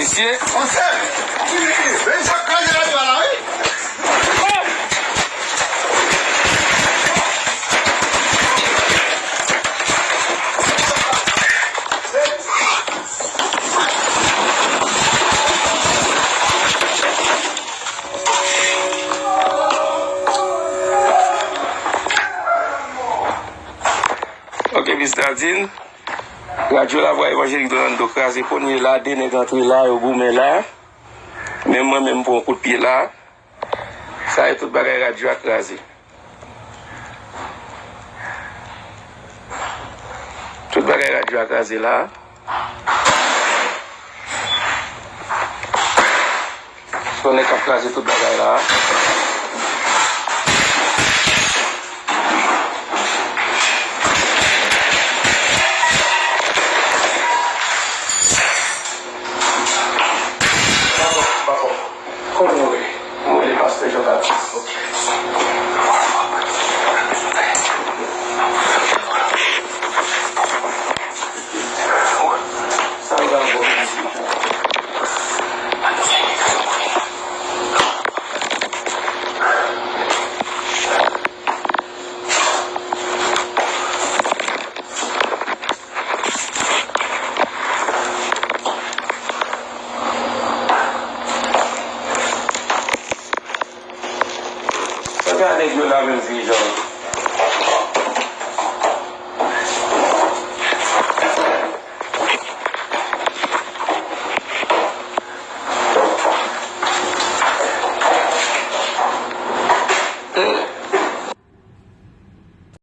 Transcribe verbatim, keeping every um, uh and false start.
Mesye. Monchè, men sa k kraze radyo a la, wi. Ok, Miss Nadine. Radyo Lavwa Evanjelik Dorlando kraze kounye la, de nèg antre la, yo goumen la. Men mwen menm pran yon kout pye la. Sa e tout bagay radyo a kraze. Tout bagay radyo a kraze la. Tonnè k ap kraze tout bagay la. Dakò, dakò. Kòman w rele? Mwen rele Pastè Jean Baptiste. Ok. Sa nou pral fè? Sa fè a nèg yo la menm dirijan?